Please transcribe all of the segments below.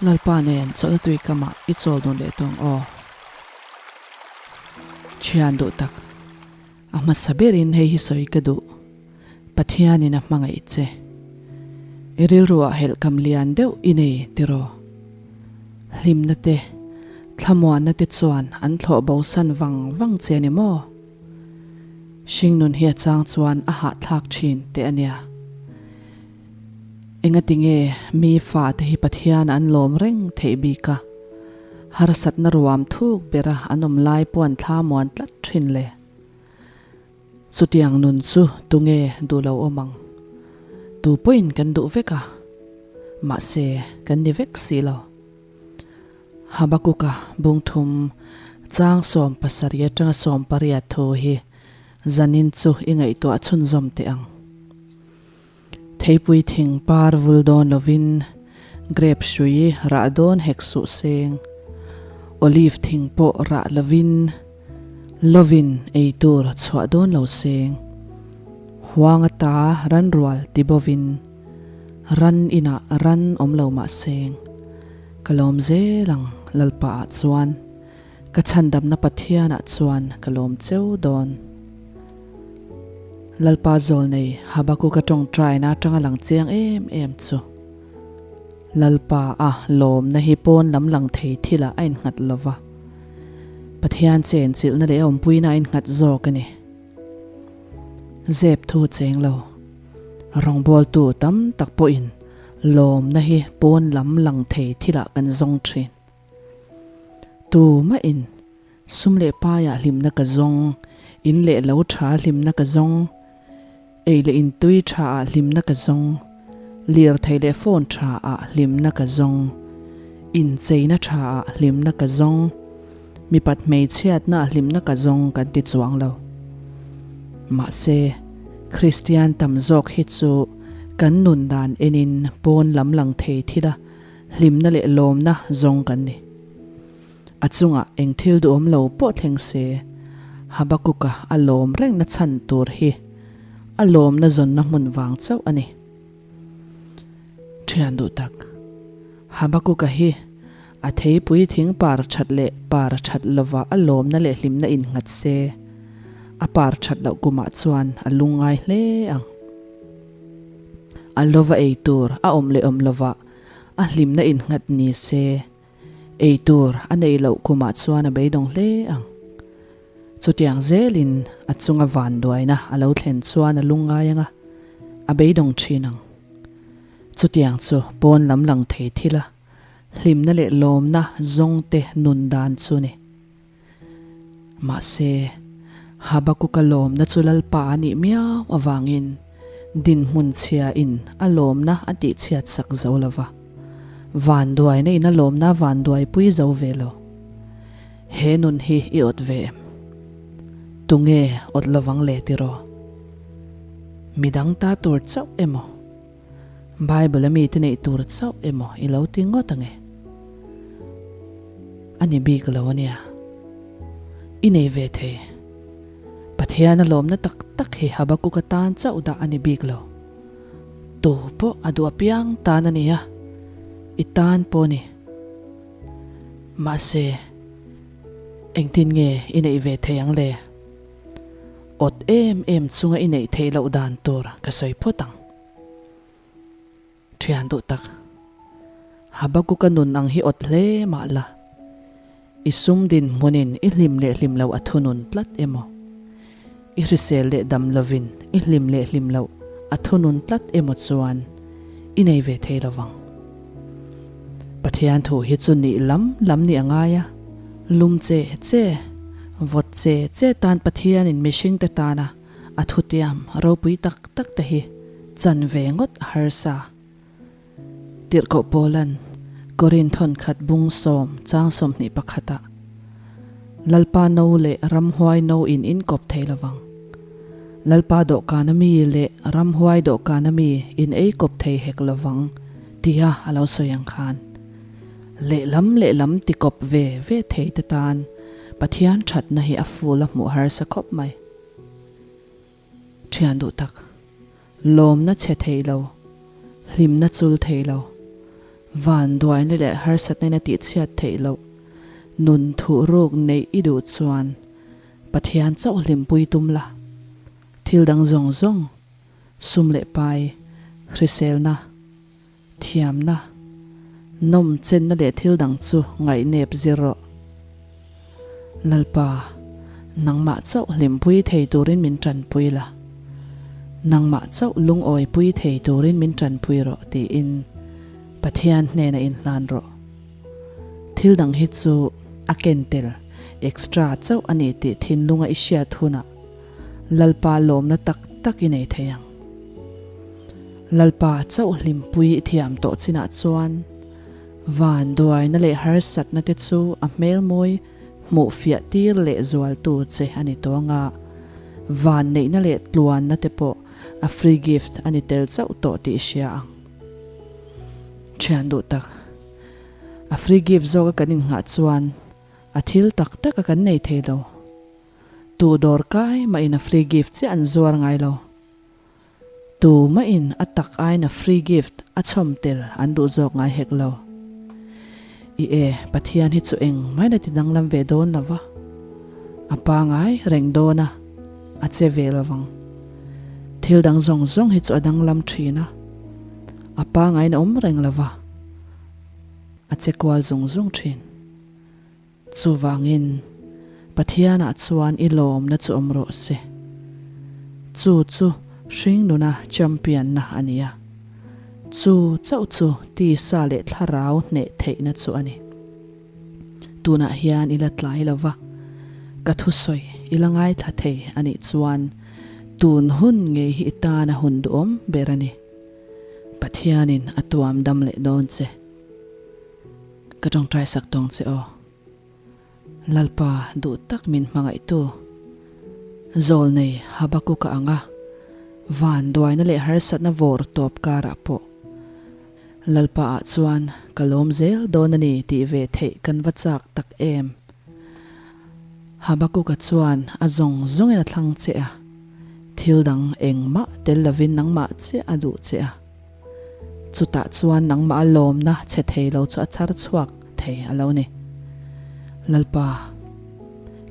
Lalpa nen chawlhna tui kamah i chawl dun leh tawng aw. Thian duh tak, a hmasa berin hei hi sawi ka duh, Pathianin a hmangaih che. I rilruah helhkam lian deuh i nei tiraw? Hlimna te, thlamuanna te chuan an thlawh bosan vang vang che a ni maw? Hringnun hi a chang chuan a hahthlak thin teh a nia. Engatinge mi fate hi Pathian an lawm reng theih bik a, harsatna ruam thuk bera an awm lai pawh an thla muan tlat thin le? Chutiang nun chu tunge duh lo awm ang? Tu pawhin kan duh vek a, mahse kan ni vek si lo. Habakuka bungthum chang 70 atanga 80 thu hi zanin chu i ngaihtuah chhunzawm teh ang. Theipui thing par vul dawn lovin grape hrui rah dawn hek suh seng, olive thing pawh rah lovin lovin ei tur chhuah dawn lo seng, huang ata ran rual ti bovin ran inah ran awm lo mah seng, ka lawm zel ang Lalpa ah chuan ka chhandamna Pathian ah chuan ka lawm cheu dawn. Lalpa zawlnei Habakuka tawngtaina atanga lang chiang em em chu Lalpa a lawmna hi pawn lam lang thei thilah a innghat lo va, Pathian chenchilhna leh awmpuina a innghat zawk a ni. Zep thu cheng lo, rawngbawltu tam tak pawhin lawmna hi pawn lam lang thei thilah kan zawng thin. Tumah in Sum leh paiah hlimna ka zawng, in leh lo tha hlimna ka zawng, ei leh in tui tha ah hlimna ka zawng, lirthei leh phone tha ah hlimna ka zawng, incheina tha ah hlimna ka zawng, mipat hmeichhiatna ah hlimna ka zawng kan ti chuang lo. Mahse, Kristian tam zawk hi chu kan nun dan enin pawn lam lang thei thila hlimna leh lawmna zawng kan ni. A chungah eng thil duhawm lo pawh thleng se, Habakuka a lawm rengna chhan tur hi a lawmna zawnna hmun vang chauh a ni. Thian duh tak, Habakuka hi a theipui thing par that leh par that lova a lawmna leh hlimna innghat se, a par that loh kumah chuan a lungngai hle ang. A lova ei tur a awm leh awm lovah a hlimna innghat ni se, Ei tur a neih loh kumah chuan a beidawng hle ang. Chutiang zelin a chunga vanduaina a lo thlen chuan a lungngai ang a, a beidawng thin ang. Chutiang chu pawn lam lang thei thil a, hlimna leh lawmna zawngte nun dan chu ni. Mahse, Habakuka lawmna chu Lalpa a nih miau avangin dinhmun chhia in a lawmna a tihchhiat sak zo lo va, vanduaina in a lawmna a vanduaipui zo ve lo. He nun hi i awt ve em? Tunge awt lovang le tiraw? Midang ta tur chauh emaw? Bible a mite neih tur chauh emaw i lo ti ngawt ange? A ni bik lo ania. I nei ve thei. Pathian a lawmna tak tak hi Habakkuk atan chauh dah a ni bik lo. Tu pawh a duh apiang tan a ni a, i tan pawh a ni. Mahse, engtin nge i neih ve thei ang le? Awt em em chunga i neih theih loh dan tur ka sawi phawt ang. Thian duh tak, Habakuka nun ang hi awt hle mah la, i sum dinhmunin i hlim leh hlim loh a thunun tlat emaw, i hrisel leh dam lovin i hlim leh hlim loh a thunun tlat emaw chuan i nei ve thei lo vang. Pathian thu hi chu nih lam lam nih a ngai a, lum che che, vawt che che tan Pathianin mihringte tana a thutiam ropui tak tak te hi chan ve ngawt a harsa. Tirhkoh Paulan Korinth thawnkhat bung sawm chang 21 ah, Lalpa no leh ramhuai no in inkawp thei lovang. Lalpa dawhkana mi leh ramhuai dawhkana mi in ei kawp thei hek lovang tia a lo sawi ang khan lehlam lehlam ti kawp ve ve thei te tan Pathian thatna hi a ful a hmuh harsa khawp mai. Thian duh tak, lawmna chhe thei lo, hlimna chul thei lo. Vanduaina leh harsatna in a tihchhiat theih loh. Nun thuhruk neih i duh chuan Pathian chauh hlimpui tum la. Thil dang zawng zawng, sum leh pai, hriselna, Thiamna, nawm chenna leh thil dang chu ngaihnep zir rawh. Lalpa, nangmah chauh hlimpui thei turin min tanpui la, nangmah chauh lungawipui thei turin min tanpui rawh tiin Pathian hnenah inhlan rawh. Thil dang hi chu a ken tel, extra, chauh a ni tih thinlunga i hriat hunah Lalpa lawmna tak tak i nei thei ang. Lalpa chauh hlimpui i thiam tawh chinah chuan vanduaina leh harsatna te chu a hmelmawi hmuh fiah tir leh zualtu che a ni tawh anga, vanneihna leh tluanna te pawh a free gift a ni tel chauh tawh tih i hria ang. Thian duh tak, a free gift zawka kan innghah chuan a thil tak taka kan nei thei lo. Tu dawr kai mahin a free gift chiah an zuar ngai lo. Tu mahin a tak aiin a free gift a chhawm tel an duh zawk ngai hek lo. I e, Pathian hi chu eng main a ti danglam ve dawn lo va, a pangai reng dawn a, a che ve lo vang. Thil dang zawng zawng hi chu a danglam thin a, a pangaiin a awm reng lo va, a che kual zung zung thin. Chuvangin, Pathianah chuan i lawmna chu awm rawh se. Chu chu hringnuna champion-na a ni a. Chu chauh chu tisa leh thlarau hneh theihna chu a ni. Tunah hian i la tlai lo va, ka thusawi i la ngaithla thei a nih chuan tun hun ngei hi i tana hun duhawm ber a ni. Pathianin a tuam dam leh dawn che. Ka tawngtai sak tawng che aw. Lalpa duh tak min hmangaihtu. Zawlnei Habakuka anga van duaina leh harsatna vawr tawp karah pawh Lalpa ah chuan ka lawm zel dawn a ni tih ve theih kan va chak tak em. Habakuka chuan a zawng zawngin a thlang che a, thil dang engmah tel lovin nangmah chiah a duh che a. Chutah chuan nangmah a lawmna chhe thei lo chu a chhar chhuak thei a lo ni. Lalpa,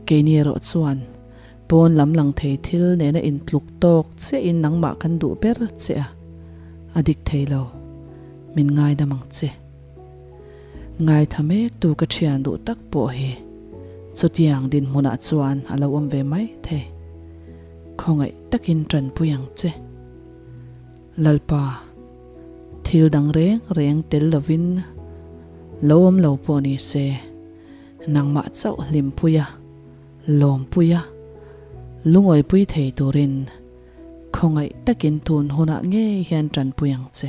keini erawh chuan pawn lam lang thei thil nena intluk tawk chiahin nangmah kan duh ber che a, a dik thei lo, min ngaidam ang che. Ngaitha mektu ka thian duh tak pawh hi chutiang dinhmunah chuan a lo awm ve mai thei. Khawngaih takin tanpui ang che. Lalpa, thil dang reng reng tel lovin lo awm lo pawh ni se, nangmah chauh hlimpui a, lawmpui a, lungawipui thei turin khawngaih takin tun hunah ngei hian tanpui ang che.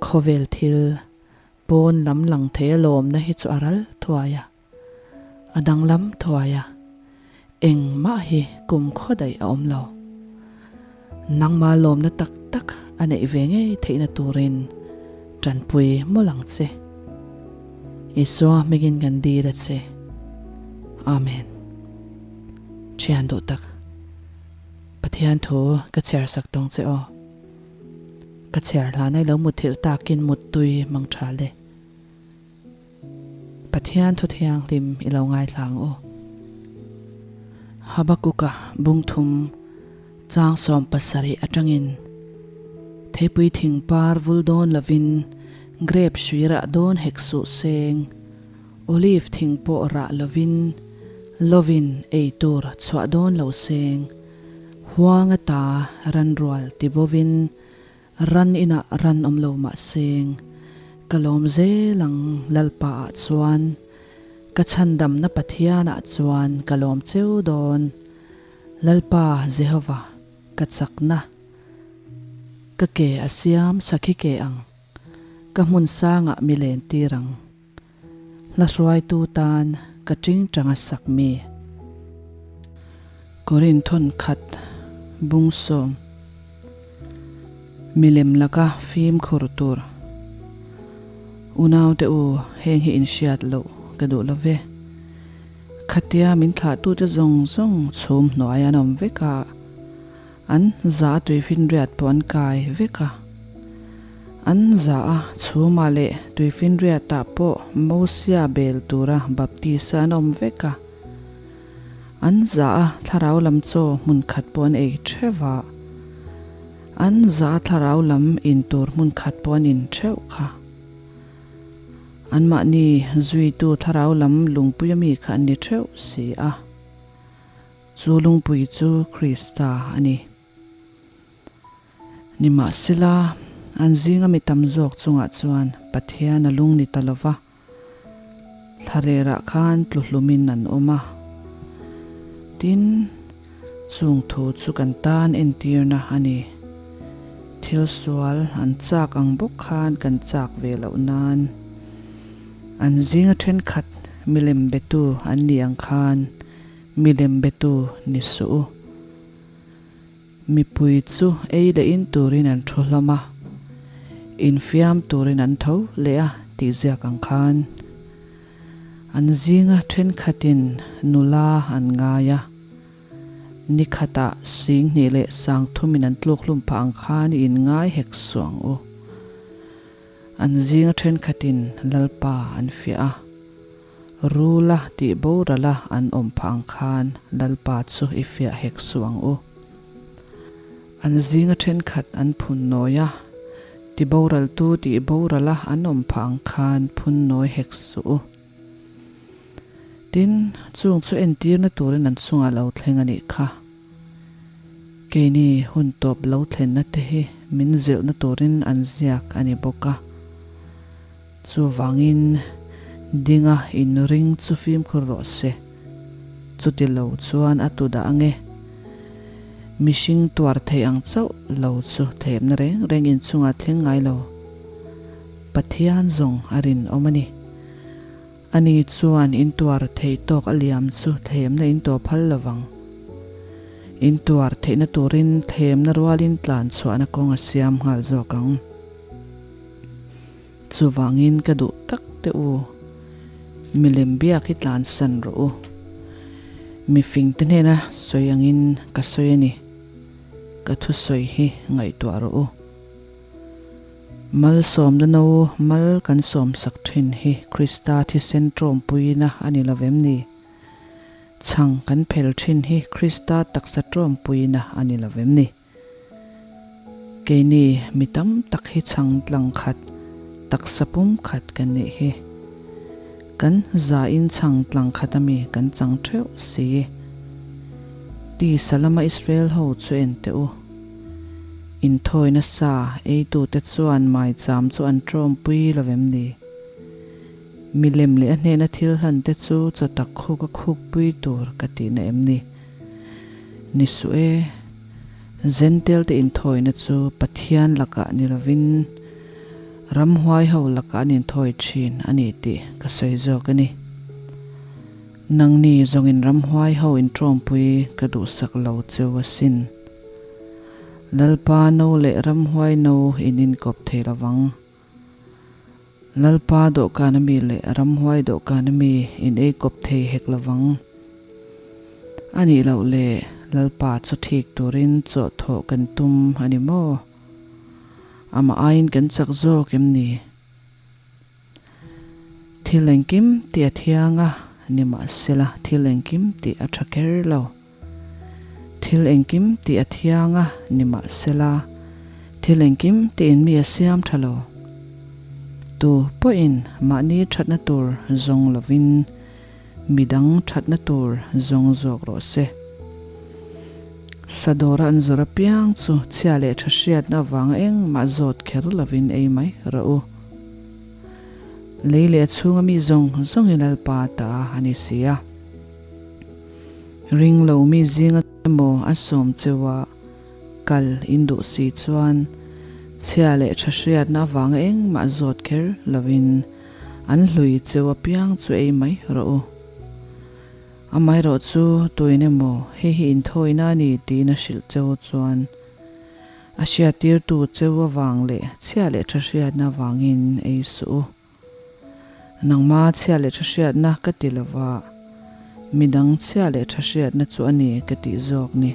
Khawvel thil pawn lam lang thei a lawmna hi chu a ral thuai a. A danglam thuai a, engmah hi kum khaw daih a awm lo. Nangma lawmna tak tak a neih ve ngei theihna turin tanpui mawlh ang che. Isua hmingin kan dil a che. Amen. Thian duh tak, Pathian thu ka chhiar sak tawng che aw. Ka chhiar hlan ai lo muthilh takin muttui mang tha le. Pathian thu thianghlim i lo ngaithla ang u. Habakuka bungthum chang 70 atangin Theipui thing par vul dawn lovin grep hrui rah dawn hek suh seng, olive thing pawh rah lovin lovin ei tur chhuah dawn lo seng, huang ata ranrual ti bovin Ran inah ran awm lo mah seng, ka lawm zel ang Lalpa ah chuan, ka chhandamna Pathian ah chuan ka lawm cheu dawn. Lalpa Jehova, ka chakna, ka ke a siam sakhi ke ang, ka hmun sangah mi len tir ang. Hla hruaitu tan ka tingtang a sak mi. Korin thawnkhat bung sawm milem laka fimkhur tur. Unaute u heng hi inhriat loh ka duh lo ve. Khatia min thlahtute zawng zawng chhum hnuai an awm vek a, an za a tuifinriat pawh an kai vek a. An za a, chhumah leh tuifinriatah pawh Mosia bel tura baptisa an awm vek a. An za a, thlarau lam chaw hmun khat pawh an ei theuh a. An za a thlarau lam in tur hmun khat pawh an in theuh kha. Anmahni zuitu thlarau lam lungpuia mi kha an ni theuh si a. Chu lungpui chu Krista a ni. Nimahsela, an zinga mi tam zawk chungah chuan Pathian a lung ni ta lo va, thlarerah khan tluhlumin an awm a. Tin, chung thu chu kan tan entirna a ni. Thil sual an chak ang bawk khan kan chak ve loh nan an zinga thenkhat milem betu an nih ang khan milem betu ni suh u. Mipui chu ei leh in turin an thu hlawm a, infiam turin an tho leh a tih ziak ang khan an zinga thenkhatin nula an ngai a, ni khatah singhnih leh sangthumin an tluk hlum phah ang khan i inngai hek suh ang u. An zinga thenkhatin Lalpa an fiah a. Rula tih borala an awm phah ang khan Lalpa chu i fiah hek suh ang u. An zinga thenkhat an phun nawi a, ti boraltu tih borala an awm phah ang khan phun nawi hek suh u. Tin, chung chu entirna turin an chungah lo thleng a nih kha. Keini hun tawp lo thlenna te hi min zilhna turin an ziak a ni bawk a. Chuvangin, dinga inring chu fimkhur rawh se. Chuti lo chuan a tu dah ange. Mihring tuar thei ang chauh lo chu thlemna reng reng inchungah thleng ngai lo. Pathian zawng a rinawm a ni. Ani chuan in tuar thei tawk a liam chu thlemna in tawh phal lo vang. In tuar theihna turin thlemna rualin tlan chhuahna kawng a siam nghal zawk ang. Chuvangin ka duh tak teh u, milem biak hi tlansan rawh u. Mifingte hnena sawi angin ka sawi a ni, ka thusawi hi ngaihtuah rawh u. Malsawmna no mal kan sawmsak thin hi Krista thisen tawmpuina a ni lovem ni? Chhang kan phel thin hi Krista taksa tawmpuina a ni lovem ni? Keini mi tam tak hi chhang tlang khat, taksa pum khat kan nih hi. Kan zain chhang tlang khat ami kan chang theuh si. Tisa lama Israel ho chu en teh u. Inthawina sa eitute chuan maicham chu an tawmpui lo em ni? Milem leh a hnena thil hlan te chu chaw tak khuk a khukpui tur ka tihna em ni? Ni suh e, Zentail te inthawina chu Pathian lakah ni lovin ramhuai ho lakah an inthawi thin a ni tih ka sawi zawk a ni. Nangni zawngin ramhuai ho intawmpui ka duhsak lo cheu asin. Lalpa no leh ramhuai no in inkawp thei lovang. Lalpa dawhkan ami leh ramhuai dawhkan ami in ei kawp thei hek lovang. A nih loh leh Lalpa chu thik turin chaw thawh kan tum a ni maw? Amah aiin kan chak zawk em ni? Thil engkim tih a thiang a, nimahsela thil engkim tih a tha kher lo. Thil engkim tih a thiang a, nimahsela thil engkim tiin mi a siam tha lo. Tu pawhin mahni thatna tur zawng lovin midang thatna tur zawng zawk rawh se. Sadawra an zawr apiang chu chhia leh tha hriatna avanga engmah zawt kher lovin ei mai rawh u. Lei leh a chhunga mi zawng zawngin Lalpa ta a ni si a. Ring lo mi zinga emaw a sawm cheu a, kal in duh si chuan chhia leh tha hriatna avanga engmah zawt kher lovin an hlui cheu apiang chu ei mai rawh u. Amaherawh chu tuin emaw hei hi inthawina a ni tiin a hrilh cheu chuan a hriattirtu cheu avang leh chhia leh tha hriatna avangin ei suh u. Nangma chhia leh tha hriatna ka ti lova, midang chhia leh tha hriatna chu a ni ka tih zawk ni.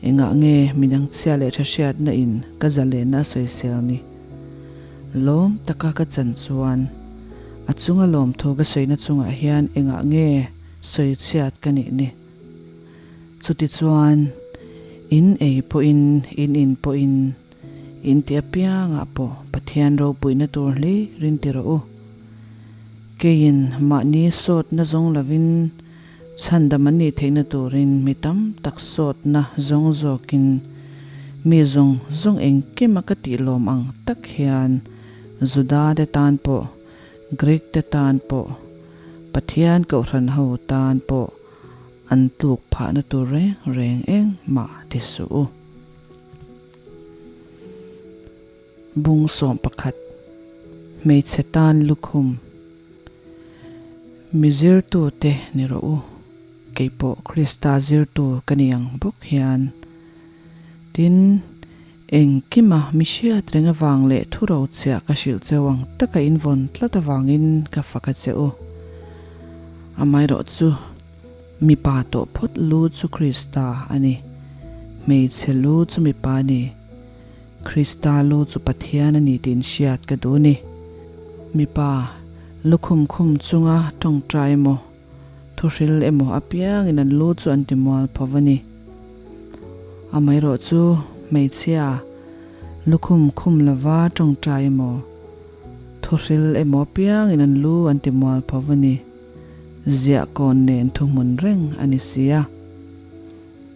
Engah nge midang chhia leh tha hriatna in ka zalenna a sawisel ni? Lawm taka ka chan chuan a chunga lawmthu ka sawina chungah hian engah nge sawi chhiat ka nih ni? Chutichuan, in ei pawhin, in in pawhin, in ti apiangah pawh Pathian ropuina tur hlir in ti rawh u. Keiin mahni sawtna zawng lovin chhandam an nih theihna turin mi tam tak sawtna zawng zawkin mi zawng zawng engkima ka tih lawm ang tak hian Juda te tan pawh, Greek te tan pawh, Pathian Kohhran ho tan pawh an tluk phahna tur reng reng engmah ti suh u. Bung 11, Hmeichhe tan lukhum Mi zirtute ni rawh u, keipawh Krista zirtu ka ni ang bawk hian. Tin, engkima mi hriat reng avang leh thuro chiah ka hrilh cheu ang taka invawn tlat avangin ka fak a che u. Amaherawhchu, mipa tawh phawt lu chu Krista a ni, hmeichhe lu chu mipa a ni. Krista lu chu Pathian a ni tih inhriat ka duh ni. Mipa, lukhum khum chunga tawngtai emaw, thuhril emaw apiangin an lu chu an ti mual pho a ni. Amaherawhchu, hmeichhia, lukhum khum lova tawngtai emaw, thuhril emaw apiangin an lu an ti mual pho a ni. Ziah kawn nen thuhmun reng a ni si a.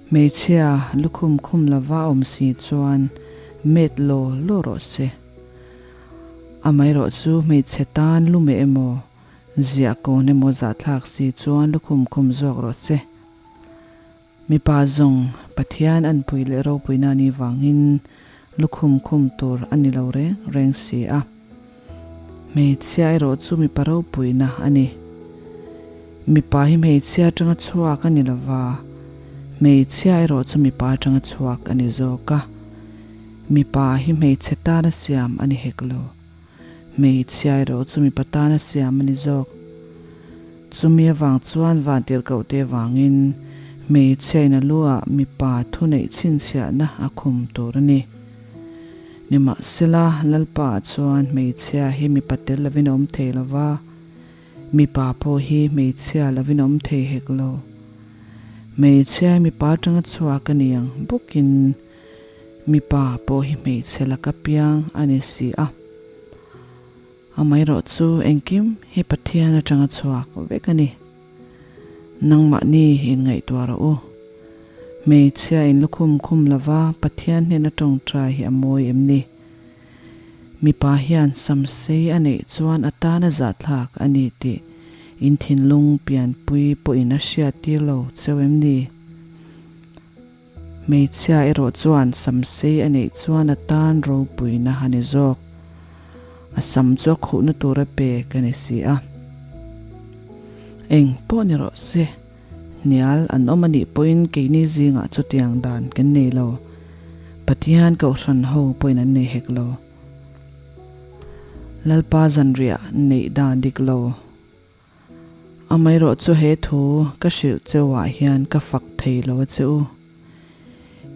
Hmeichhia lukhum khum lova awm si chuan met law law rawh se. Amaherawh chu hmeichhe tan lume emaw, ziah kawn emaw zahthlak si chuan lukhum khum zawk rawh se. Mipa zawng Pathian anpui leh ropuina ni vangin lukhum khum tur a ni lo reng reng si a. Hmeichhia erawh chu mipa ropuina a ni. Mipa hi hmeichhia atanga chhuak a ni lova, hmeichhia erawh chu mipa atanga chhuak a ni zawk a. Mipa hi hmeichhe tana siam a ni hek lo. Hmeichhia erawh chu mipa tana siam a ni zawk. Chumi avang chuan vantirhkohte avangin hmeichhia in a lu ah mipa thuneih chhinchhiahna a khum tur a ni. Nimahsela, Lalpa ah chuan hmeichhia hi mipa tel lovin a awm thei lova, mipa pawh hi hmeichhia lovin a awm thei hek lo. Hmeichhia hi mipa atanga chhuak a ni ang bawkin mipa pawh hi hmeichhe laka piang a ni si a. Amaherawh chu engkim hi Pathian atanga chhuak vek a ni. Nangmahni inngaihtuah rawh u. Hmeichhia in lukhum khum lova Pathian hnena tawngtai hi a mawi em ni? Mipa hian samsei a neih chuan a tana zahthlak a ni tih in thinlung pianpui pawhin a hriattir lo cheu em ni? Hmeichhia erawh chuan samsei a neih chuan a tan ropuina a ni zawk. A sam chu a khuhna tura pek a ni si a. Eng pawh ni rawh se. Hnial an awm a nih pawhin keini zingah chutiang dan kan nei lo. Pathian Kohhran ho pawhin an nei hek lo. Lalpa zanriah neih dan dik lo. Amaherawh chu he thu ka hrilh cheuah hian ka fak thei lo a che u.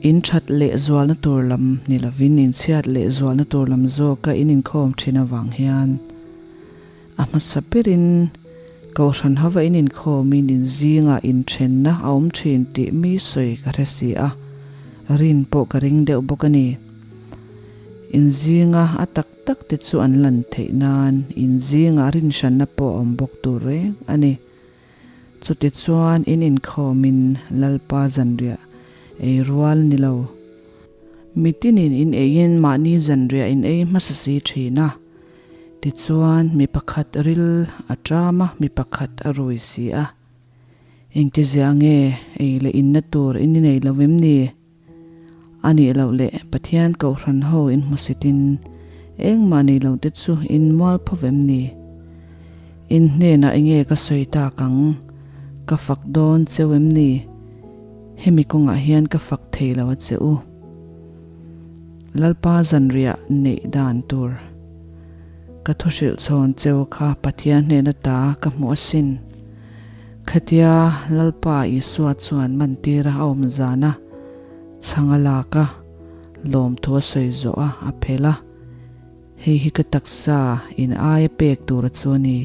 In that leh zualna tur lam ni lovin in chhiat leh zualna tur lam zawka in inkhawm thin avang hian A hmasa berin Kohhran hava in inkhawmin in zingah inthenna a awm thin tih mi sawi ka hre si a, rin pawh ka ring deuh bawk a ni. In zinga a tak tak te chu an lan theih nan in zingah rinhranna pawh a awm bawk tur reng a ni. Chutichuan in inkhawmin Lalpa zanriah ei rual ni lo. Mitinin in eiin mahni zanriah in ei hmasa si thin a. Tichuan, mi pakhat ril a ṭam a, mi pakhat a rui si a. Engtizia nge ei leh inna tur in inei lo em ni? A nih loh leh Pathian Kohhran ho in hmusitin engmah nei lo te chu in mual pho vem ni? In hnenah enge ka sawi tak ang? Ka fak dawn cheu em ni? Hemi kawngah hian ka fak thei lo a che u. Lalpa zanriah neih dan tur ka thu hrilh chhawn cheu kha Pathian hnena ta ka hmuh asin. Khatia Lalpa Isua chuan mantira a awm zan a. Chhang a lak a, lawmthu a sawi zawh a, a phelh a. Hei hi ka taksa in aia pek tur a chu a ni.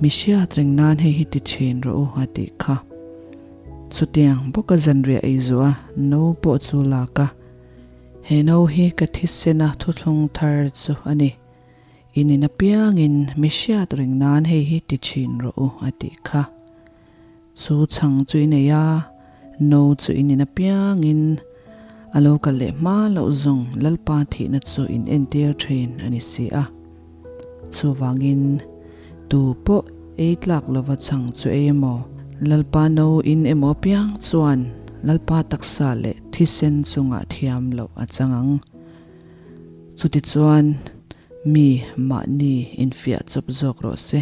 Mi hriat reng nan hei hi ti thin rawh u a tih kha. Chutiang bawka zanriah ei zawh a no pawh chu lak a. He no hi ka thisena thuthlung thar chu a ni. In in apiangin mi hriat reng nan hei hi ti thin rawh u a tih kha. Chu chhang chu i nei a, no chu in in apiangin a lo kal leh hma loh zawng Lalpa thihna chu in entir thin a ni si a. Chuvangin tu pawh ei tlak lova chhang chu ei emaw, Lalpa no in emaw apiang chuan Lalpa taksa leh thisen chungah thiam loh a chang ang. Chutichuan mi mahni infiah chawp zawk rawh se.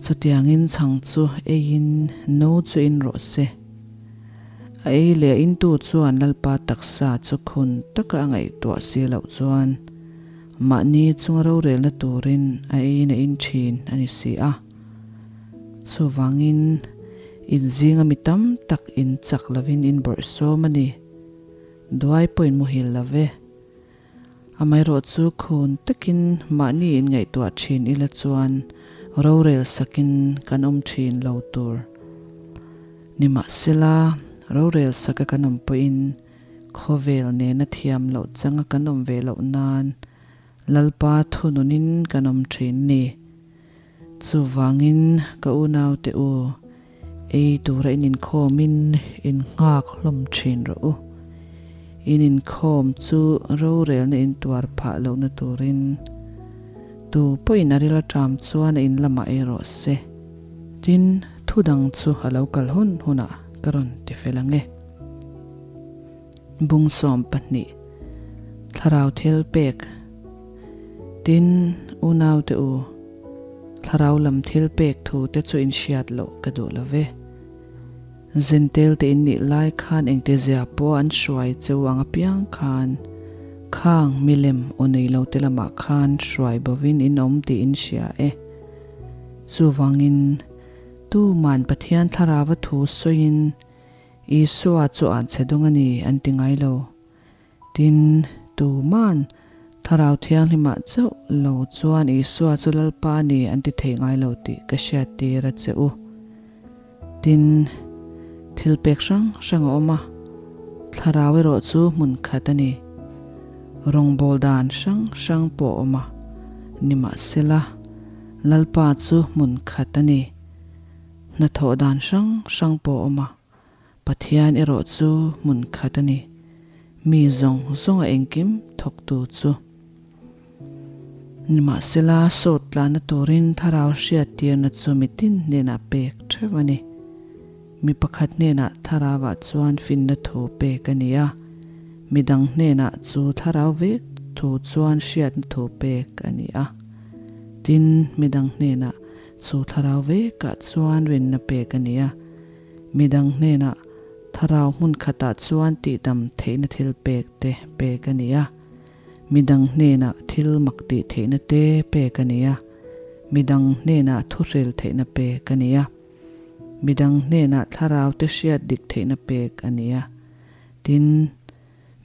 Chutiangin chhang chu eiin no chu in rawh se. A ei leh a intu chuan Lalpa taksa chu khun taka a ngaihtuah si loh chuan mahni chunga rorelna turin a eiin a in thin a ni si a. Chuvangin in zinga mi tam tak in chak lovin in bawrhsawm a ni. Duai pawh in muhil lo ve. Amaherawh chu khun takin mahni inngaihtuah thin ila chuan rorel sakin kan awm thin lo tur. Nimahsela, rorel saka kan awm pawhin khawvel nena thiam loh changa kan awm ve loh nan Lalpa thununin kan awm thin ni. Chuvangin ka unaute u, ei tura in inkhawmin in nghak hlawm thin rawh u. In inkhawm chu rorelna in tuar phah lohna turin tu pawhin a ril aṭam chuan a in lamah ei rawh se. Tin, thu dang chu a lo kal hun hunah ka rawn ti fel ang e. Bung 12, Thlarau thil pek Tin, unaute u, thlarau lam thil pek thu te chu in hriat loh ka duh lo ve. Zentel te in nih lai khan engte zia pawh an hruai cheu ang apiang khan khang milem aw nei lo te lamah khan hruai bovin in awm tih in hria e. Chuvangin, tuman Pathian thlarauva thu sawiin Isua chu an chhe dawng a ni an ti ngai lo. Tin, tuman Thlarau Thianghlimah chauh lo chuan Isua chu Lalpa a ni an ti thei ngai lo tih ka hriattir a che u. Tin, thil pek hrang hrang a awm a, Thlarau erawh chu hmun khat a ni. Rawngbâwl dan hrang hrang pawh a awm a, nimahsela, Lalpa chu hmun khat a ni. Hnathawh dan hrang hrang pawh a awm a, Pathian erawh chu hmun khat a ni. Mi zawng zawnga engkim thawktu chu. Nimahsela, sawt tlanna turin thlarau hriattirna chu mitin hnenah pek theuh a ni. Mi pakhat hnenah thlarauah chuan finna thu pek a ni a, mi dang hnenah chu thlarau vek thu chuan hriatna thu pek a ni a. Tin, mi dang hnenah Chu thlarau vekah chuan rinna pek a ni a, midang hnenah thlarau hmun khatah chuan tihdam theihna thil pek te pek a ni a, midang hnenah thil mak tih theihna te pek a ni a, midang hnenah thuhril theihna pek a ni a, midang hnenah thlarau te hriat dik theihna pek a ni a, tin,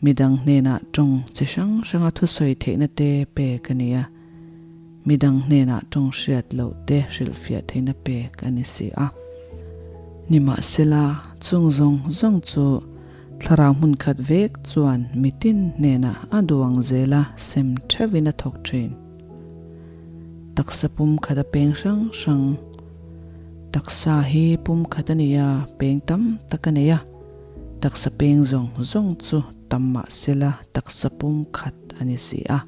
Midang hnenah tawng chi hrang hranga thusawi theihna te pek a ni a, midang hnenah tawng hriat loh te hrilhfiah theihna pek a ni si a. Nimahsela, chung zawng zawng chu thlarau hmun khat vek chuan mitin hnenah a duang zela sem theuhin a thawk thin. Taksa pum khat a peng hrang hrang. Taksa hi pum khat a ni a, peng tam tak a nei a. Taksa peng zawng zawng chu tam mah sela taksa pum khat a ni si a.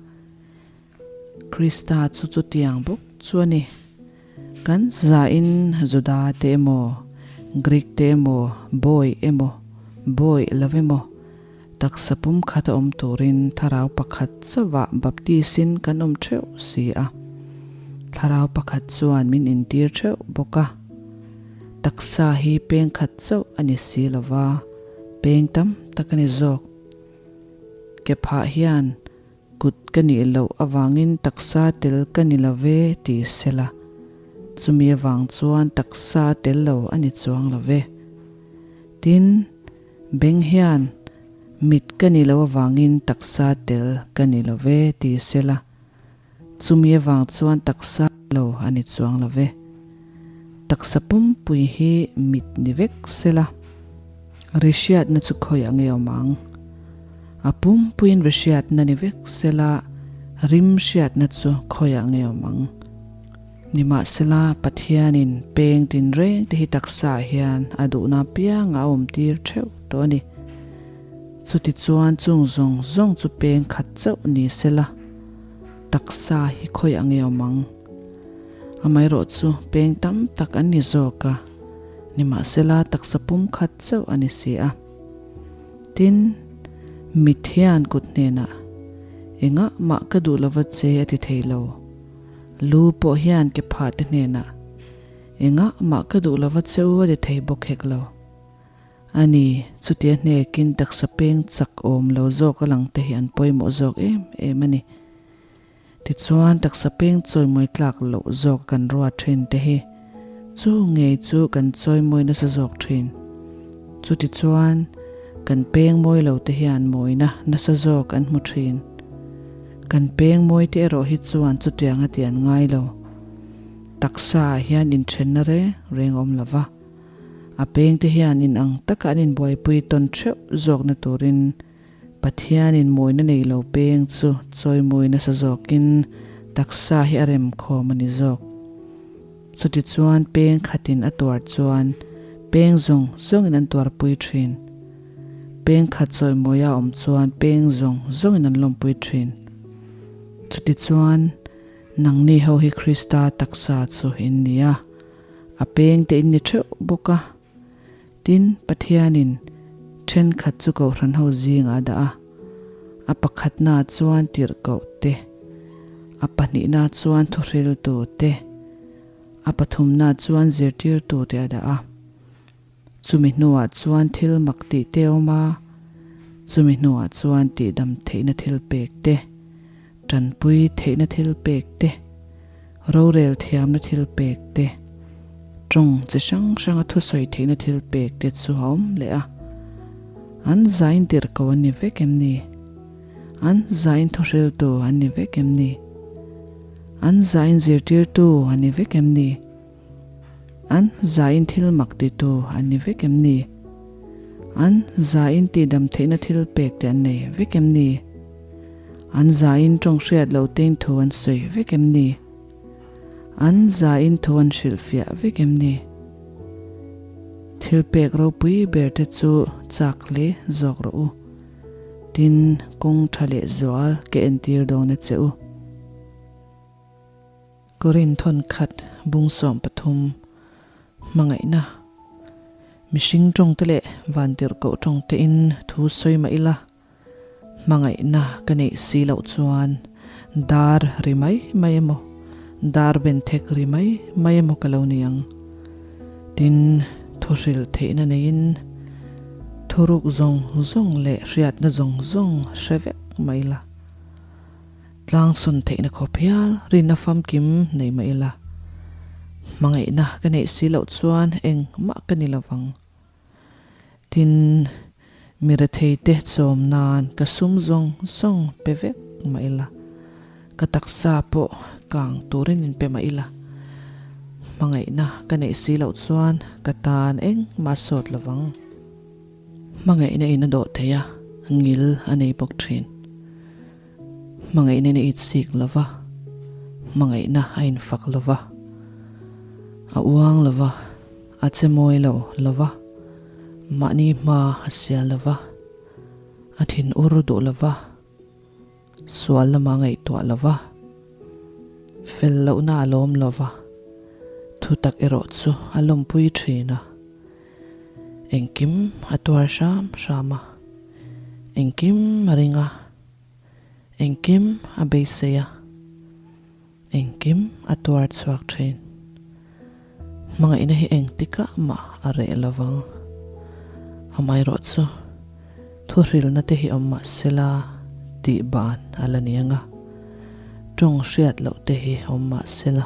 Krista chu chutiang bawk chu a ni. Kan zain Juda te emaw, Greek te emaw, bawi emaw, bawi lo emaw, taksa pum khat a awm turin thlarau pakhat chauhah baptisin kan awm theuh si a. Thlarau pakhat chuan min intir theuh bawk a. Taksa hi peng khat chauh a ni si lo va, peng tam tak a ni zawk. Ke phah hian kut ka nih loh avangin taksa tel ka ni lo ve ti sela, chumi avang chuan taksa tel lo a ni chuang lo ve. Tin, beng hian. Mit ka nih loh avangin taksa tel ka ni lo ve ti sela, chumi avang chuan taksa lo a ni chuang lo ve. Taksa pumpui hi mit ni vek sela, ri hriatna chu khawiah nge awm ang? A pumpuiin ri hriatna ni vek sela, rim hriatna chu khawiah nge awm ang? Nimahsela, Pathianin peng tinreng te hi taksaah hian a duhna apiang a awmtir theuh tawh a ni. Chutichuan chung zawng zawng chu peng khat chauh ni sela, taksa hi khawiah nge awm ang? Amaherawh chu peng tam tak an ni zawk a, nimahsela taksa pum khat chauh a ni si a. Tin, mit hian kut hnenah, Engah mah ka duh lova che a ti thei lo. Lu pawh hian ke phah te hnenah, Engah mah ka duh lova che u a ti thei bawk hek lo. A ni, chutia hnekin taksa peng chak awm lo zawk a lang te hi an pawimawh zawk em em a ni. Tichuan taksa peng chawimawi tlak loh zawk kan ruat thin te hi chu ngei chu kan chawimawi nasa zawk thin. Chutichuan kan peng mawi lo te hian mawina nasa zawk an hmu thin. Kan peng mawi te erawh hi chuan chutiang a ti an ngai lo. Taksa ah hian inthenna reng reng awm lo va, a peng te hian in ang taka an inbuaipui tawn theuh zawkna turin Pathianin mawina nei lo peng chu chawimawi nasa zawkin taksa hi a rem khawm a ni zawk. Chutichuan peng khatin a tuar chuan peng zawng zawngin an tuarpui thin. Peng khat chawimawi a awm chuan peng zawng zawngin an lawmpui thin. Chutichuan nangni ho hi Krista taksa chu in ni a, a pengte in ni theuh bawk a. Tin, Pathianin thenkhat chu Kohhran ho zingah a dah a, a pakhatnaah chuan tirhkoh te, a pahnihnaah chuan thuhriltu te, a pathumnaah chuan zirtirtu te a dah a. Chumi hnuah chuan thil mak tih te a awm a, chumi hnuah chuan tihdam theihna thil pek te, tanpui theihna thil pek te, rorel thiamna thil pek te, tawng chi hrang hranga thusawi theihna thil pek te chu a awm leh a. An zain tirhko an ni vek em ni? An zain thuhriltu an ni vek em ni? An zain zirtirtu an ni vek em ni? An zain thil mak titu an ni vek em ni? An zain tihdam theihna thil pek te an nei vek em ni? An zain tawng hriat lo tein thu an sawi vek em ni? An zain thu an hrilhfiah vek em ni? Thil pek ropui ber te chu chak hle zawk rawh u. Tin, kawng tha leh zual ke entir dawn a che u. Korin thawn khat bung 13 hmangaihna mihring tawngte leh vantirhkoh tawngtein thu sawi mah ila, hmangaihna ka neih si loh chuan dar ri mai mai emaw, dar benthek ri mai mai emaw ka lo ni ang. Tin, thuhrilh theihna neiin thuruk zawng zawng leh hriatna zawng zawng hre vek mah ila. Tlang sawn theihna khawp hial rinna famkim nei mah ila, hmangaihna ka neih si loh chuan engmah ka ni lovang. Tin, mi retheite chawm nan ka sum zawng zawng pe vek mah ila, ka taksa pawh kang turin in pe mah ila, hmangaihna ka neih si loh chuan ka tan engmah sawt lovang. Hmangaihna in a dawh thei a, ngil a nei bawk thin. Hmangaihna in a itsik lo va, hmangaihna a infak lo va, a uang lo va, a che mawi lo lo va, mahni hma a sial lo va, a thinur duh lo va, sual lama ngaihtuah lo va, fel lohna a lawm lo va, thutak erawh chu a lawmpui thin a. Engkim a tuar hram hram a, engkim a ring a, engkim a beisei a, engkim a tuar chhuak thin. Hmangaihna hi engtikah mah a reh lo vang. Amaherawh chu thuhrilna te hi awm mah sela tih ban a la ni ang a, tawng hriat loh te hi awm mah sela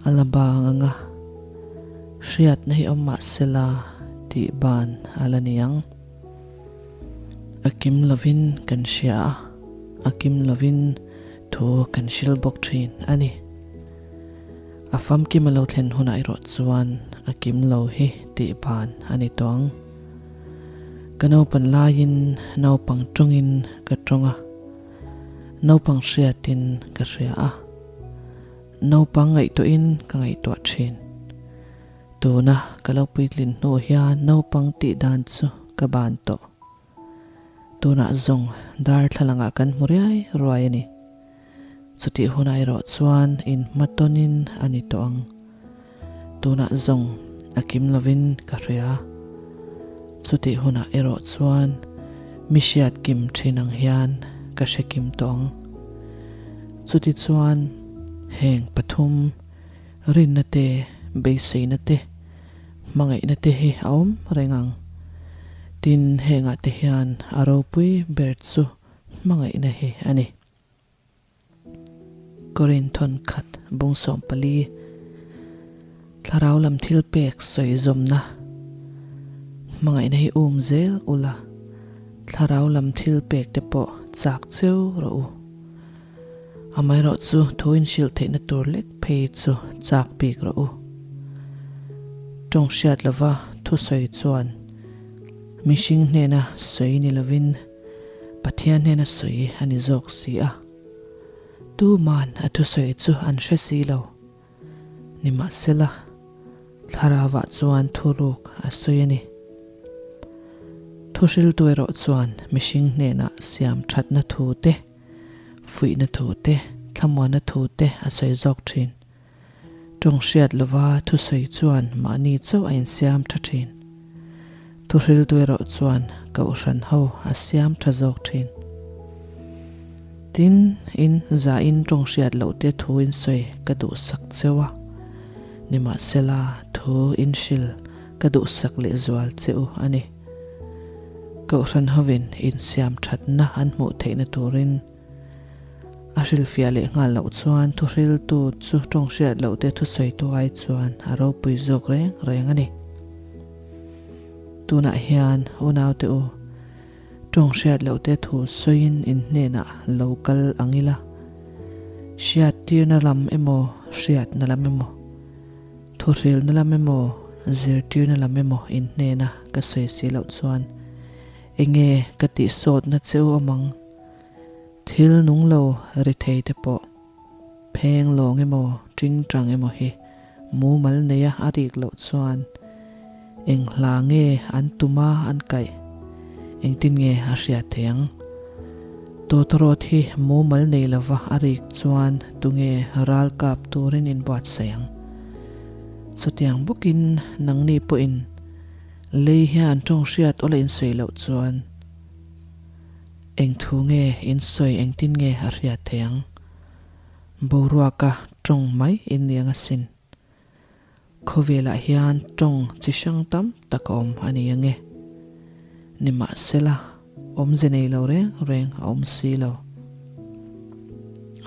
a la bang ang a, hriatna hi awm mah sela tih ban a la ni ang. A kim lovin kan hria a, a kim lovin thu kan hril bawk thin a ni. A famkim a lo thlen hunah erawh chuan a kim lo hi tih ban a ni tawh ang. Ka naupan laiin naupang tawngin ka tawng a, naupang hriatin ka hria a, naupang ngaihtuahin ka ngaihtuah thin. Tuna ka lo puitlin hnu hian naupang tih dan chu ka ban tawh. Tunah zawng darthlalangah kan hmu riai ruai a ni. Chutih hunah erawh chuan inhmatawnin a ni tawh ang. Tunah zawng a kim lovin ka hria. Chutih hunah erawh chuan mi hriat kim thin ang hian ka hre kim tawh ang. Chutichuan heng pathum rinna te, beiseina te, Hmangaihna te hi a awm reng ang. Tin, hengah te hian a ropui ber chu hmangaihna hi a ni. Korinthon khat bung 14, Thlarau lam thil pek sawi zawmna, Hmangaihna hi um zel ula, thlarau lam thil pek te pawh chak cheu rawh u. Amaherawhchu thu inhrilh theihna tur lek phei chu chak bik rawh u. Tawng hriat lova thusawi chuan mihring hnena sawi ni lovin Pathian hnena sawi a ni zawk si a. Tuman a thusawi chu an hre si lo. Nimahsela, Thlarauah chuan thuruk a sawi a ni. Thuhriltu erawh chuan mihring hnenah siam thatna thu te, fuihna thu te, thlamuanna thu te a sawi zawk thin. Tawng hriat lova thusawi chuan mahni chauh a insiam tha thin. Thuhriltu erawh chuan kohhran ho a siam tha zawk thin. Tin, in zain tawng hriat loh te thu in sawi ka duhsak cheu a, nimahsela thu in hril ka duhsak lehzual che u a ni. Kohhran hovin insiam thatna an hmuh theihna turin a hrilhfiah leh nghal loh chuan thuhriltu chu tawng hriat loh te thusawitu ai chuan a ropui zawk reng reng a ni. Tunah hian unaute u, tawng hriat loh te thu sawiin in hnenah lo kal ang ila, hriattirna lam emaw hriatna lam emaw, Thuhrilna lam emaw, zirtirna lam emaw in hnena ka sawi si loh chuan enge ka tihsawtna che u awm ang? Thil nung lo ri thei te pawh pheng lawng emaw tingtang emaw hi mumal neia a rik loh chuan eng hla nge an tuma an kaih? Engtin nge a hriat thei ang? Tawtawrawt hi mumal nei lova a rik chuan tunge ral kap turin inbuatsaih ang? Chutiang bawkin nangni pawhin lei hian tawng hriat awla insawi loh chuan eng thu nge insawi engtin nge a hriat thei ang? Boruaka tawng mai in ni ang asin. Khawvelah hian tawng chi hrang tam tak a awm a ni ange. Nimahsela, awmze nei lo reng reng a awm si lo.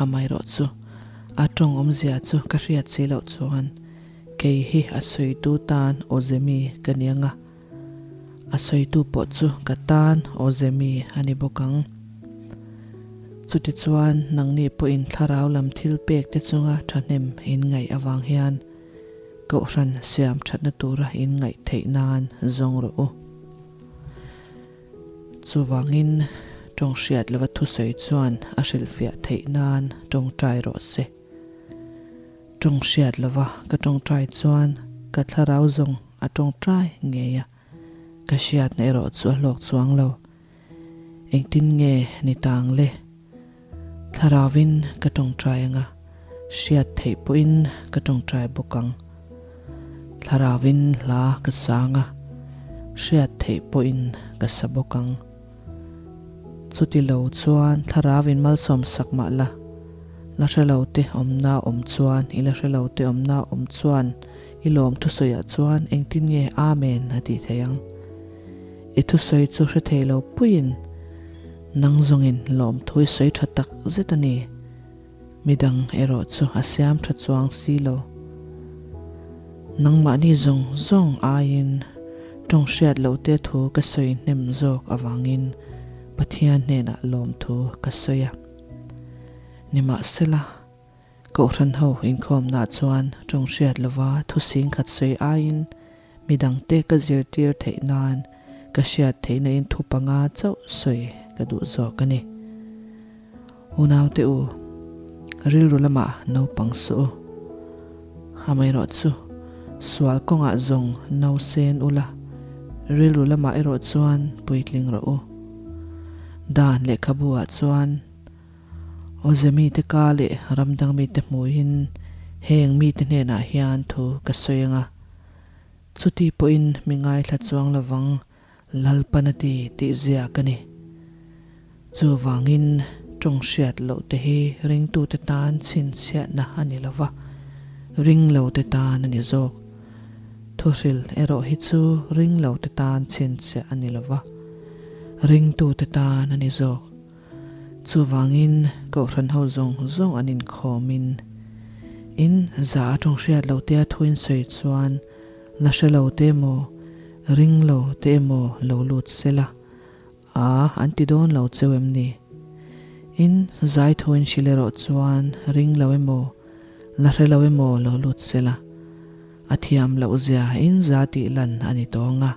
Amaherawh chu, a tawng awmzia chu ka hriat si loh chuan kei hi a sawitu tan awze mi ka ni anga, a sawitu pawh chu ka tan awze mi a ni bawk ang. Chutichuan, nangni pawhin thlarau lam thil pek te chunga thahnem in ngaih avang hian Kohhran siam thatna tura in ngaih theih nan zawng rawh u. Chuvangin tawng hriat lova thusawi chuan a hrilhfiah theih nan tawngtai rawh se. Tawng hriat lova ka tawngtai chuan ka thlarau zawng a tawngtai ngei a, ka hriatna erawh chu a hlawk chuang lo. Engtin nge ni tang le? Thlarauvin ka tawngtai anga, hriat theih pawhin ka tawngtai bawk ang. Thlarauvin hla ka sang a, hriat theih pawhin ka sa bawk ang. Chuti lo chuan thlarauvin malsawm sak mah la, la hre lo te awmna awm chuan i la hre lo te awmna awm chuan i lawm thusawiah chuan engtin nge Amen a tih theih ang? I thusawi chu hre thei lo puiin nang zawngin lawmthu i sawi tha tak zet a ni. Midang erawh chu a siam tha chuang si lo. Nangmahni zawng zawng aiin tawng hriat loh te thu ka sawi hnem zawk avangin. Pathian hnenah lawmthu ka sawi a. Nimahsela, Kohhran ho inkhawmnaah chuan tawng hriat lova thu singkhat sawi aiin midangte ka zirtir theih nan ka hriat theihna in thu panga chauh sawi ka duh zawk a ni. Unaute u, rilru lamah naupang suh u. Amaherawh chu, sual kawngah zawng nausen ula, rilru lamah erawh chuan puitling rawh u. Dan lehkhabu ah chuan Awze mite ka leh ramdang mite hmuhin heng mite hnenah hian thu ka sawi ang a, chuti pawhin mi ngaithla chuang lovang Lalpan a ti tih zia ka ni. Chuvangin tawng hriat loh te hi ringtute tan chhinchhiahna a ni lova, ring lote tan a ni zawk. Thuhril erawh hi chu ring lote tan chhinchhiah a ni lova, ringtute tan a ni zawk. Chuvangin Kohhran ho zawng zawng an inkhawmin in za a tawng hriat lo te a thu in sawi chuan la hre lo te emaw ring lo te emaw lo lut se la a an ti dawn lo cheu em ni? In zai thu in hrilh erawh chuan ring lo emaw la hre lo emaw lo lut se la a thiam loh zia in za tih lan a ni tawng a,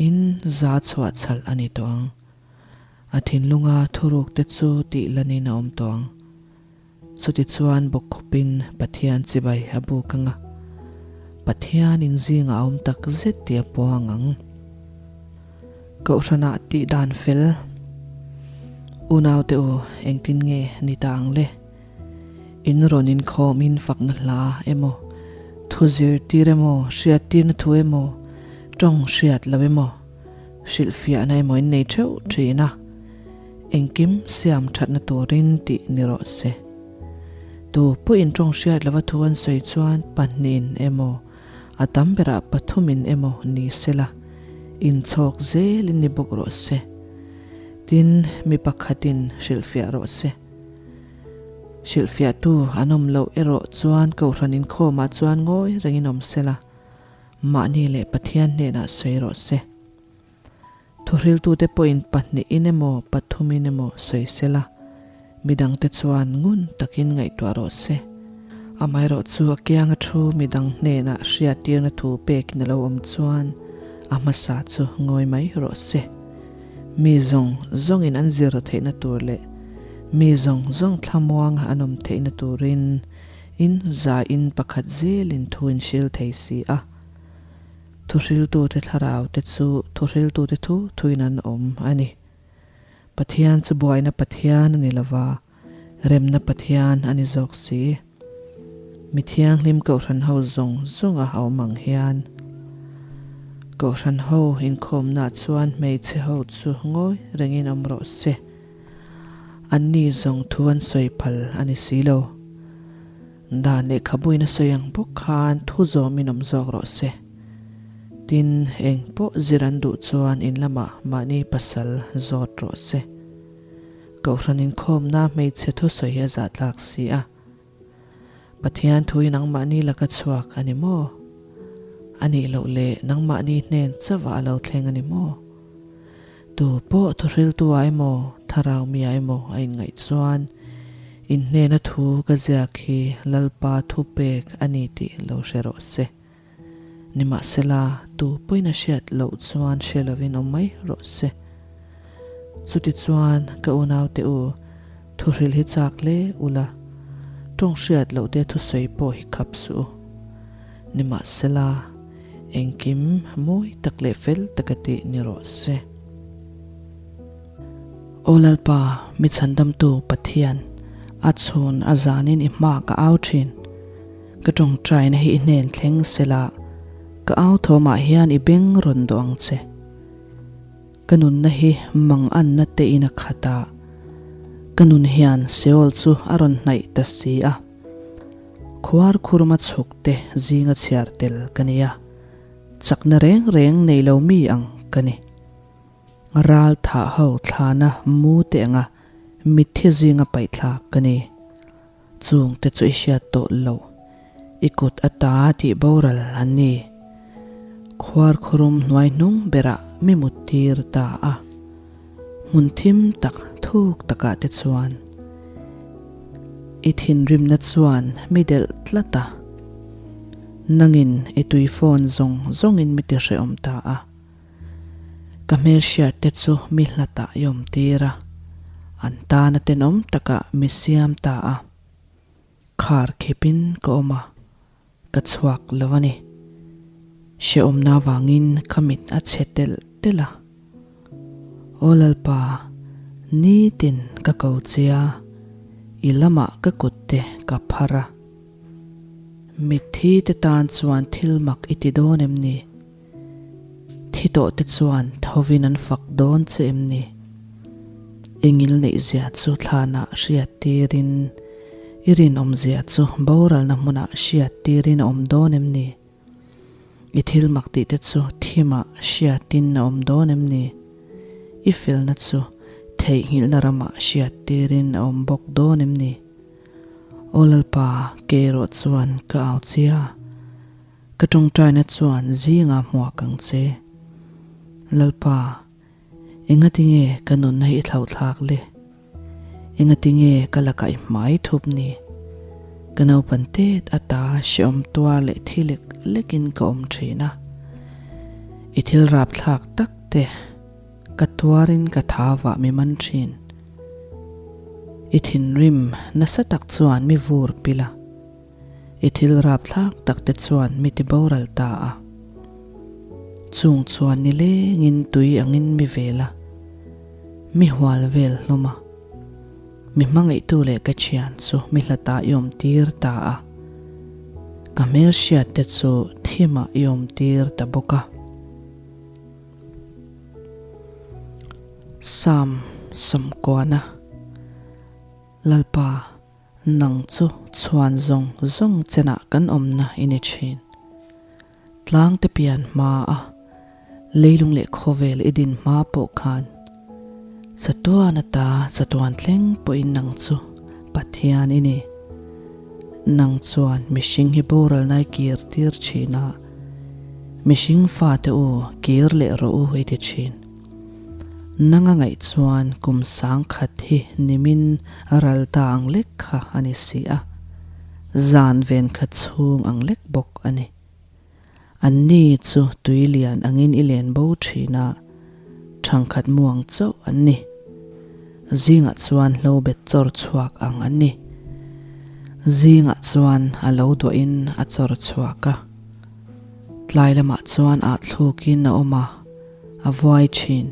in za chhuah chhalh a ni tawh ang. A thinlunga thuruk te chu tih lanin a awm tawh ang. Chutichuan bawkkhupin Pathian chibai a buk ang a, Pathian inzingah a awm tak zet tih a puang ang. Kohhranah tih dan fel, Unaute u, engtin nge ni ta ang le? In rawn inkhawm in fakna hla emaw, thu zirtir emaw, hriattirna thu emaw, tawng hriat lo emaw, Hrilhfiahna emaw in nei theuh thin a, engkim siam thatna turin tih ni rawh se. Tu pawhin tawng hriat lova thu an sawi chuan pahnihin emaw, a tam berah pathumin emaw ni sela, inchhawk zelin ni bawk rawh se. Tin, mi pakhatin hrilhfiah rawh se. Hrilhfiahtu an awm loh erawh chuan Kohhran inkhawmah chuan ngawi rengin awm sela, Mahni leh Pathian hnenah sawi rawh se. Thuhriltute pawhin pahnihin emaw pathumin emaw sawi sela, midangte chuan ngun takin ngaihtuah rawh se. Amaherawh chu a kianga thu midang hnenah hriattirna thu pekin a lo awm chuan a hmasa chu ngawi mai rawh se. Mi zawng zawngin an zir theihna tur leh mi zawng zawng thlamuanga an awm theihna turin In zain pakhat zelin thu in hril thei si a, thuhriltute thlarau te chu thuhriltute thu thuin an awm a ni. Pathian chu buaina Pathian a ni lova, remna Pathian a ni zawk si. Mi thianghlim Kohhran ho zawng zawnga a awm ang hian Kohhran ho inkhawmnaah chuan hmeichhe ho chu ngawi rengin awm rawh se. Anni zawng thu an sawi phal a ni si lo. Dan lehkhabuin a sawi ang bawk khan thu zawmin awm zawk rawh se. Tin, eng pawh zir an duh chuan in lamah mahni pasal zawt rawh se. Kohhran inkhawmna hmeichhe thusawi hi a zahtlak si a. Pathian thu hi nangmahni laka chhuak a ni maw? A nih loh leh nangmahni hnen chauhah a lo thleng a ni maw? Tu pawh thuhriltu ah emaw, thlarau mi ah emaw a inngaih chuan in hnena thu ka ziak hi Lalpa thu pek a ni tih lo hre rawh se. Nimahsela, tu pawhin a hriat loh chuan hre lovin awm mai rawh se. Chutichuan, ka unaute u, thuhrilh hi chak hle ula, tawng hriat loh te thusawi pawh hi khap suh u. Nimahsela, engkim mawi tak leh fel taka tih ni rawh se. Aw Lalpa, mi chhandamtu Pathian, a chhun a zanin i hma ka au thin. Ka tawngtaina hi i hnen thleng sela, ka au thawmah hian i beng rawn dawh ang che. Ka nunna hi mang anna te in a khat a, ka nun hian Seol chu a rawn hnaih ta si a. Khuar khurma chhuk te zinga chhiar tel ka ni a, chakna reng reng nei lo mi ang ka ni. Ral thah ho thlana mu te anga mitthi zinga paih thlak ka ni. Chung te chu i hriat tawh loh, i kut ata tih boral an ni. Khuar khurum hnuai hnung berah mi mut tir ta a. Hmun thim tak thuk takah te chuan i thinrimna chuan mi delh tlat a, nangin i tui phone zawng zawngin mi tihrehawm ta a. Ka hmelhriat te chu mi hlatah i awm tir a, an tana tenawm takah mi siam ta a. Khar khipin ka awm a, ka chhuak lo a ni. Hrehawmna avangin ka mit a chhe telh telh a. Aw Lalpa, nitin ka ko che a, i lamah ka kut te ka phar a. Mitthi te tan chuan thil mak i ti dawn em ni? Thi tawh te chuan thovin an fak dawn che em ni? Engil neihzia chu thlanah hriat tirin, i rinawmzia chu boralna hmunah hriat tirin a awm dawn em ni? I thil mak tih te chu thimah hriatin a awm dawn em ni? I felna chu theihnghilhna ramah hriat tirin a awm bawk dawn em ni? Aw Lalpa, kei erawh chuan ka au chia. Ka tawngtaina chuan zingah hmuak ang che. Lalpa, engatinge ka nunna hi i thlauhthlak le? Engatinge ka lakah i hmai thup ni? Ka naupan tet ata hrehawm tuar leh thi lek lekin ka awm thin a. I thil rapthlak tak te ka tuarin ka thavah mi man thin. I thinrim nasa tak chuan mi vur pil a. I thil rapthlak tak te chuan mi ti boral ta a. Chung chuan nilengin tui angin mi vel a, mi hual vel hlawm a. Mi hmangaihtu leh ka thian chu mi hlatah i awm tir ta a. Ka hmelhriat te chu thimah i awm tir ta bawk a. Psalm sawmkuana Lalpa. Nang chu chhuan zawng zawng chenah kan awmna i ni thin. Tlangte pian hma a, leilung leh khawvel i din hma pawh khan chatuan ata chatuan thleng pawhin nang chu Pathian i ni. Nang chuan mihring hi boralna i kir tir thin a, mihring fate u kir leh rawh u i ti thin. Nanga ngaih chuan kum sangkhat hi nimin ral ta ang lek kha a ni si a, zan ven kha chhung ang lek bawk a ni. Anni chu tui lian angin i len bo thin a, thangkhat muang chauh an ni. Zingah chuan hlo bet chawr chhuak ang an ni. Zingah chuan a lo duahin a chawr chhuak a, tlai lamah chuan ah thlukin a awm a. A vuai thin.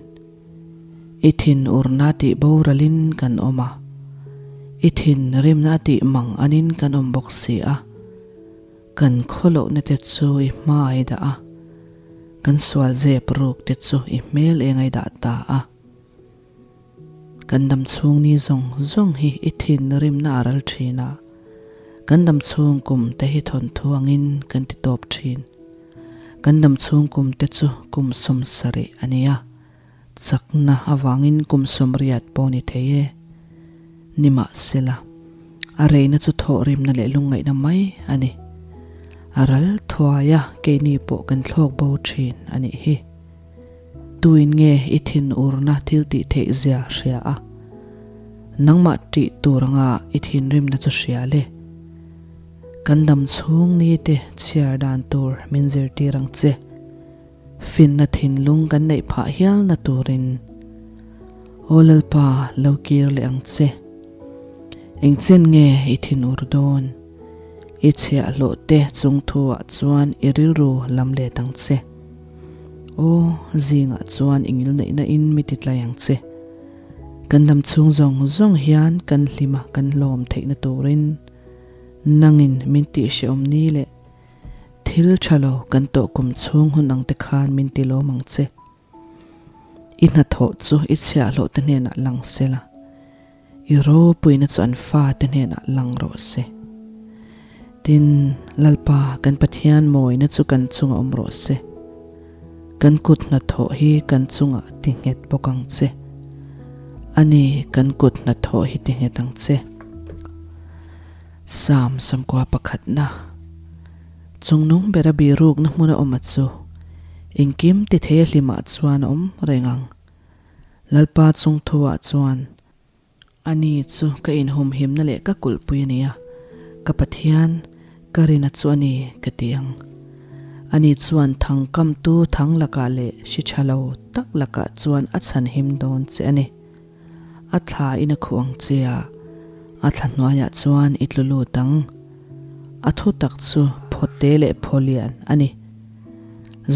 I thin urna tih boralin kan awm a, i thin rimna tih mang anin kan awm bawk si a. Kan khawlohna te chu i hma ai dah a, kan sual zep ruk te chu i hmel eng ai dah ta a. Kan dam chhung ni zawng zawng hi i thin rimna a ral thin a, kan dam chhung kum te hi thawnthu angin kan ti tawp thin. Kan dam chhung kum te chu kum 70 a ni a, chakna avangin kum 80 pawh ni thei e. Nimahsela, a reina chu thawhrimna leh lungngaihna mai a ni. A ral thuai a, keini pawh kan thlawk bo thin a nih hi. Tuin nge i thinurna thil tih theih zia hria a, nangmah tih tur anga i thinrimna chu hria le? Kan dam chhung ni te chhiar dan tur min zirtir ang che. Finna thinlung kan neih phah hialna turin Aw Lalpa lo kir leh ang che. Engchen nge i thinur dawn? I chhiahhlawh te chung thu ah chuan i rilru lam let ang che. Aw zingah chuan i ngilneihna in mi ti tlai ang che. Kan dam chhung zawng zawng hian kan hlima kan hlawm theihna turin Nangin min tih hrehawm ni le, thil tha lo kan tawh kum chhung hun ang te khan min ti lawm ang che. I hnathawh chu i chhiahhlawh te hnenah lang se la, i ropuina chu an fa te hnenah lang rawh se. Tin, Lalpa kan Pathian mawina chu kan chunga awm rawh se. Kan kut hnathawh hi kan chungah ti nghet bawk ang che. A ni, kan kut hnathawh hi ti nghet ang che. Psalm 91 Chungnung bera birukna hmuna awma chu engkim ti thei a hlimah chuan a awm reng ang. Lalpa chungthuah chuan Ani chu ka inhumhimna leh ka kulhpui a ni a, ka Pathian, ka rina chu a ni, ka ti ang. Ani chuan thangkamtu thang lakah leh hri tha lo tak lakah chuan a chhanhim dawn che a ni. A thla in a khuh ang che a, a thla hnuaiah chuan i tlu lut ang. A thu tak chu phawte leh phaw lian a ni.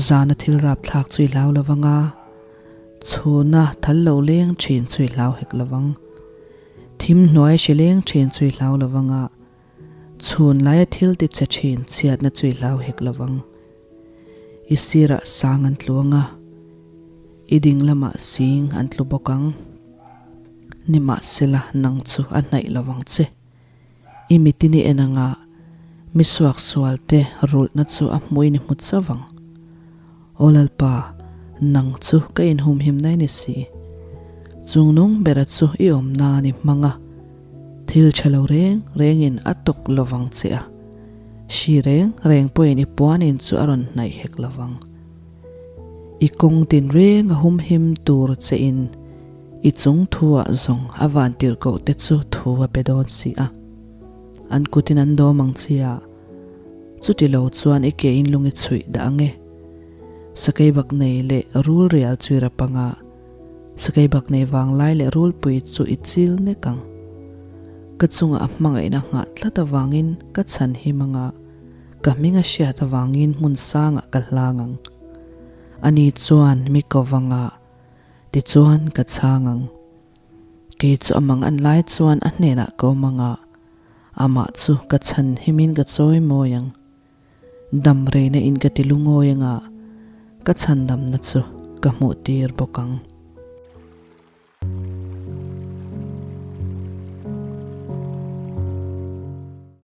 Zana thil rapthlak chu i hlau lo vang a. Chhuna thal lo leng thin chu i hlau hek lo vang. Thim hnuai hri leng thin chu i hlau lo vang a, chhun laia thil ti che thin chhiatna chu i hlau hek lo vang. I sirah sang an tlu ang a, i ding lamah sing an tlu bawk ang. Nimahsela nang chu a hnaih lo vang che. I mitin i en anga mi suaksual te rulhna chu a hmuin i hmu chauh ang. Aw Lalpa, nang chu ka inhumhimna i ni si. Chungnung bera chu i awm nan i hmang a, thil tha lo reng rengin a tawk lovang che a, hri reng reng pawhin i puanin chu a rawn hnaih hek lovang. I kawng tinreng a humhim tur che in i chung thu ah zawng a van tirhkoh te chu thu a pe dawn si a. An kutin an dawm ang chi a, chuti lo chuan i ke in lung i chhuih dah ang e. Sakeibak nei leh rul rial chu i rap ang a, sakeibak nei vanglai leh rulpui chu i chil nek ang. Ka chungah a hmangaihna nghah tlat avangin ka chhan him ang a, Ka hming a hriat avangin hmun sangah ka hlang ang. Ani chuan mi ko vangah, tichuan ka chhang ang. Kei chu a mang an lai chuan a hnenah ka awm ang a, amah chu ka chhan himin ka chawi mawi ang. Dam reina in ka ti lungawi ang a, ka chhandamna chu ka hmuh tir bawk ang.